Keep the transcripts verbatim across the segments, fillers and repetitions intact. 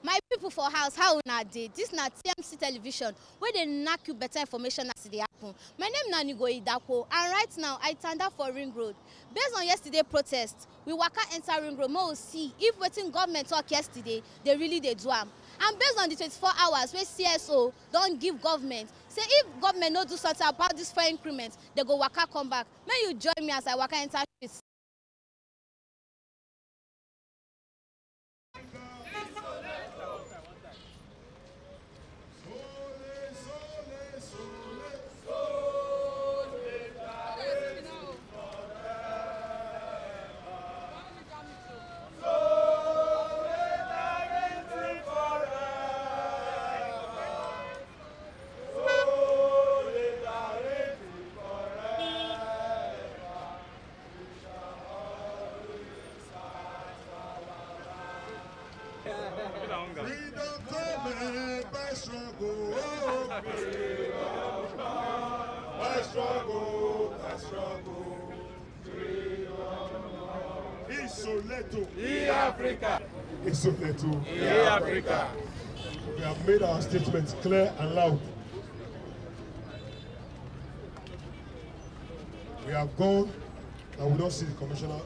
My people for house, how una dey? This na T M C television wey dey knack you better information as e dey happen. My name na Nigo Idakwo, and right now I tanda for Ring Road. Based on yesterday protest, we waka enter Ring Road make we see if wetin government talk yesterday dey really dey do am. And based on the twenty-four hours wey C S O don give government, say if government no do something about this fuel increment, they go waka come back. Make you join me as I waka enter street. Freedom come, eh, by struggle, oh, freedom come, by struggle, by struggle. Isoleto. E Africa. Isoleto. E Africa. We have made our statements clear and loud. We have gone and we don't see the commissioner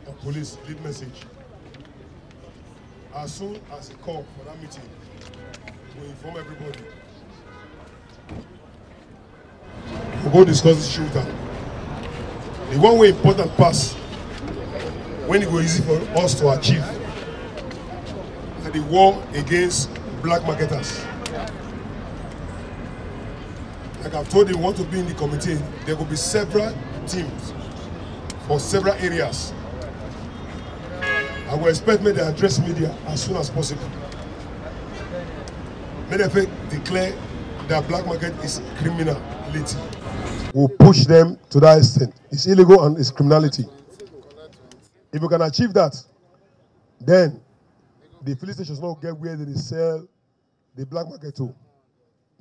of police lead message. As soon as he call for that meeting, we inform everybody. We go discuss the shooter. The one way important pass when it go easy for us to achieve na the war against black marketers. Like I've told you, we want to be in the committee. There will be several teams for several areas. I will expect me to address media as soon as possible. May they declare that black market is criminality. We'll push them to that extent. It's illegal and it's criminality. If we can achieve that, then the filling stations not get where they sell the black market to.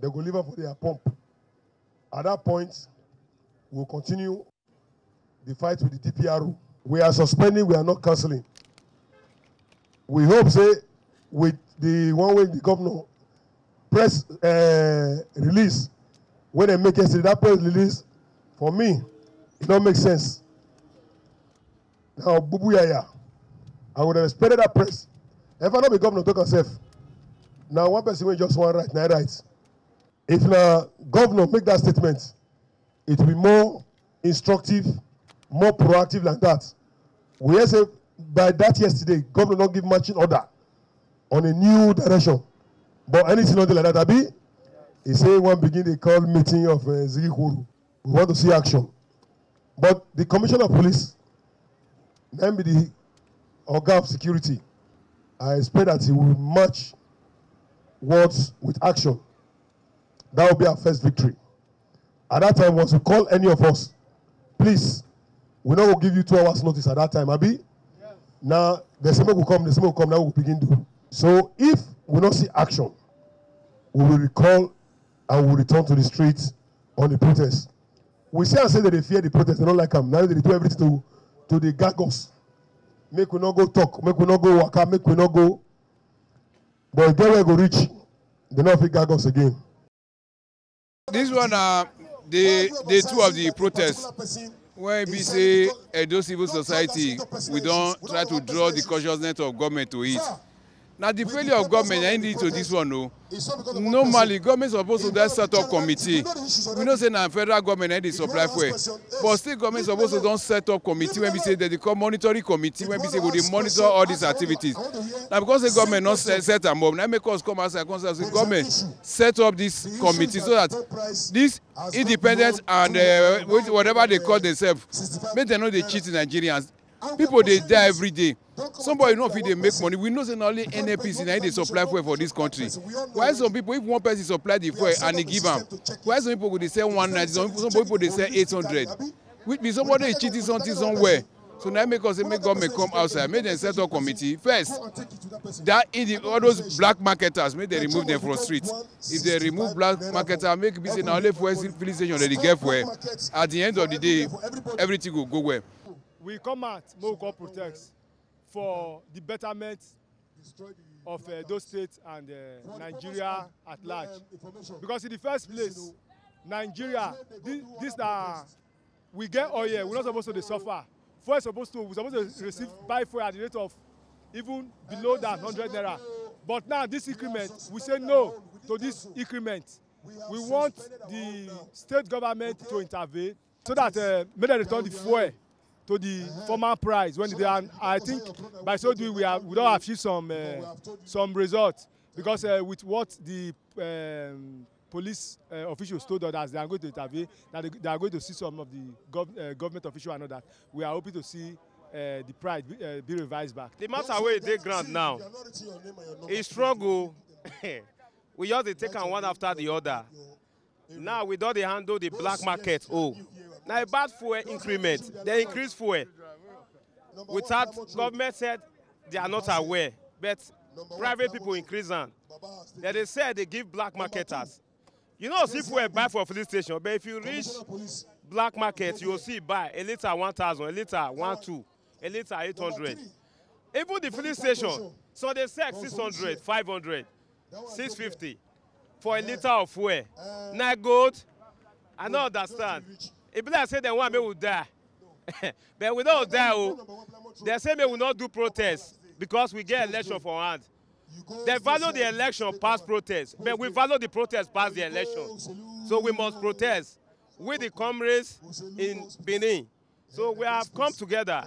They go leave am for their pump. At that point, we'll continue the fight with the D P R O. We are suspending, we are not cancelling. We hope say with the one way the governor press uh, release when they make yesterday, that press release for me, it don't make sense. Now, Bubu Yaya, I would have expected that press. If I not be governor, talk yourself. Now, one person will just want right, not right. If the governor make that statement, it will be more instructive, more proactive than that. We hear say by that yesterday, governor don't give marching order on a new direction. But anything not like that, Abi, he say one begin they call meeting of uh, Zigi Kuru. We want to see action. But the commissioner of police, then be the organ of security. I expect that he will match words with action. That will be our first victory. At that time, once you call any of us, please, we not will give you two hours notice at that time, Abi. Now, the same will come, the same will come, now we'll begin to. So if we not see action, we will recall and we will return to the streets on the protest. We see and say that they fear the protest, they don't like them. Now they do everything to, to the gag us. Make we not go talk, make we not go waka, make we not go. But if they will go reach, they not fit gag us again. This one na the the two of the protests wey be say Edo civil society we don try to draw the consciousness of government to it. Na the failure of government na im lead to this one o. Normally government suppose to don set up committee. We know say na federal government na im dey supply fuel, but still government suppose to don set up committee wey be say dem dey call monitoring committee wey be say go dey monitor all these activities. Na because say government no set set am up na im make us come outside come say government set up this committee so that this independent and uh, whatever they call themselves make dem no dey cheat Nigerians. People dey die every day. Somebody no fit dey make money. We know say na only N N P C na im dey supply fuel for this country. Why some people, if one person supply the fuel and he give am, why some people go dey sell one ninety, some people dey sell eight hundred? Which means somebody is cheating something somewhere. So now make us say make government come outside, make dem set up committee first. That in the, all those black marketers, make dem remove them from street. If they remove black marketers, make be say na only fuel filling station dem dey get fuel. At the end of the day, everything go go well. We come out, make we come protest for the betterment of uh, those states and uh, Nigeria at large. Because in the first place, Nigeria, this, this na we get oil, we're not supposed to dey suffer. Fuel is supposed to, we're supposed to receive, buy fuel at the rate of even below than hundred naira. But now this increment, we say no to this increment. We want the state government to intervene so that uh, make dem return the fuel to the former price when they are. I think by so doing we have we don achieve some uh, some results because uh, with what the um, police uh, officials told us that they are going to intervene, that they, they are going to see some of the gov uh, government officials and all that. We are hoping to see uh, the price be, uh, be revised back. The matter wey dey ground now, e struggle. We just dey take am one after the other. Now we don dey handle the black market. Oh, na about fuel increment. They increase fuel without government said they are not aware, but private people increase am. Then they say they give black marketers. You know, see fuel buy for filling station, but if you reach black market, you will see buy a liter one thousand, a liter one two, a liter eight hundred. Even the filling station, so they sell six hundred, five hundred, six fifty for a liter of fuel. Na good. I no understand. E be like say dem want make we die. But we no die o. Dem say make we no do protest because we get election for hand. Dem value the election pass protest, but we value the protest pass the election. So we must protest with the comrades in Benin. So we have come together.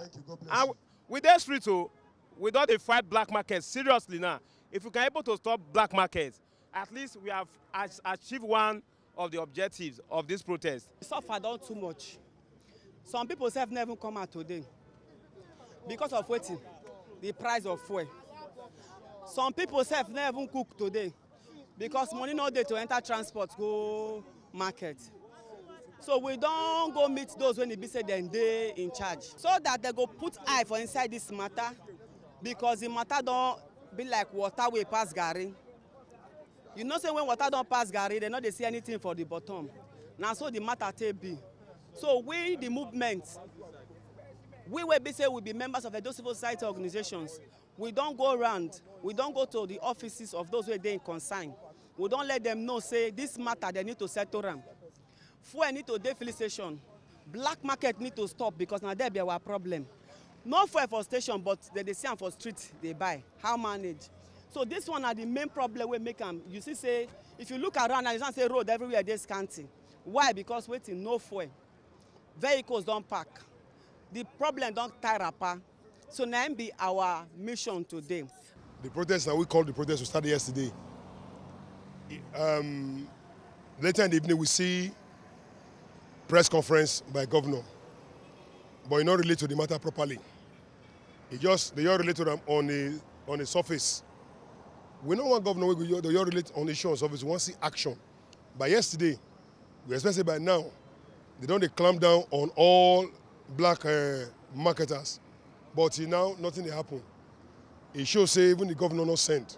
And we dey street o, we don dey fight black market seriously now. If we can able to stop black market, at least we have ach- achieved one of the objectives of this protest. Suffer don too much. Some people sef never even come out today because of wetin? The price of fuel. Some people sef never even cook today because money no dey to enter transport go market. So we don go meet those wey e be say dem dey in charge so that dem go put eye for inside this matter because the matter don be like water wey pass garri. You know say when water don pass garri, dem no dey see anything for the bottom. Na so the matter take be. So we, the movement, we wey be say we be members of Edo Civil Society organizations, we don go round, we don go to the offices of those wey dey in concern. We don let them know say this matter, dem need to settle am. Fuel need to dey filling station. Black market need to stop because na there be our problem. No fuel for station, but dem dey see am for street dey buy. How manage? So this one na the main problem wey make am. You see say if you look around now, you see say road everywhere dey scanty. Why? Because wetin? No fuel. Vehicles don park. The problem don tie wrapper. So na im be our mission today. The protest that we called the protest to start yesterday. Um, later in the evening, we see press conference by governor, but e no relate to the matter properly. E just they all relate to them on the on the surface. We no want governor wey go dey all relate on issue on surface. We wan see action. By yesterday, we expect say by now they don dey clamp down on all black uh, marketers, but till now nothing dey happen. E show say even the governor no send.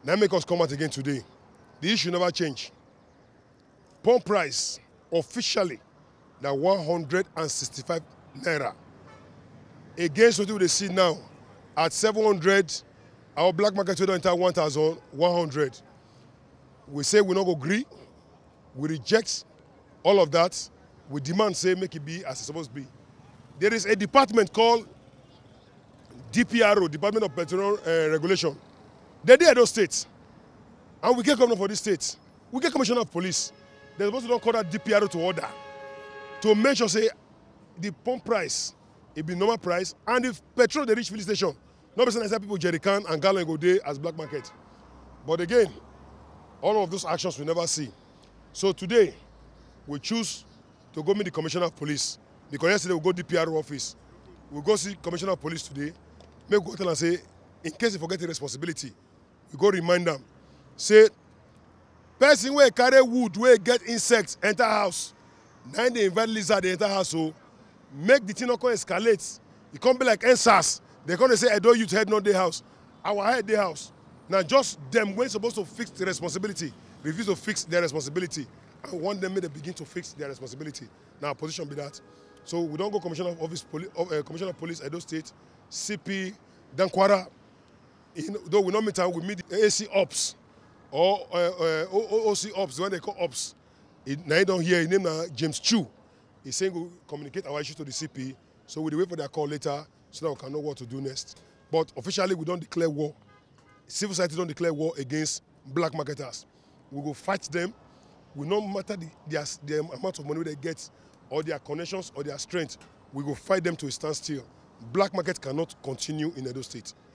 Na make us come out again today. The issue never change. Pump price officially na one hundred and sixty-five naira. Against wetin we dey see now at seven hundred, our black market wey don enter one thousand one hundred. We say we no go gree. We reject all of that. We demand say make it be as it supposed to be. There is a department called D P R O, Department of Petroleum uh, Regulation. They dey Edo State, and we get governor for this state. We get commissioner of police. They supposed to don call that D P R O to order to make sure say the pump price e be normal price, and if petrol dey reach filling station, no be say na inside people jerry can and gallon go dey as black market. But again, all of those actions we never see. So today, we choose to go meet the commissioner of police because yesterday we go D P R O office. We go see commissioner of police today. Make we go tell am say, in case he forget his responsibility, we go remind am say person wey carry wood wey get insect enter house, na im dey invite lizard dey enter house o. Make the thing no come escalate. E come be like N sars. They come dey say Edo youth head no dey house. Our head dey house. Na just dem wey suppose to fix the responsibility refuse to fix their responsibility, and we want dem make dem begin to fix their responsibility. Na our position be that. So we don go commissioner of office, poli uh, commissioner of police Edo State, C P Dankwara. He, though we not meet am, we meet the A C ops or uh, uh, O- O- O C ops, when they call ops. He, na he don hear, his name na James Chu. He say he go communicate our issue to the C P. So we dey wait for their call later so that we can know what to do next. But officially, we don declare war. Civil society don declare war against black marketers. We go fight them. We no matter the, their, the amount of money they get, or their connections, or their strength. We go fight them to a standstill. Black market cannot continue in Edo State.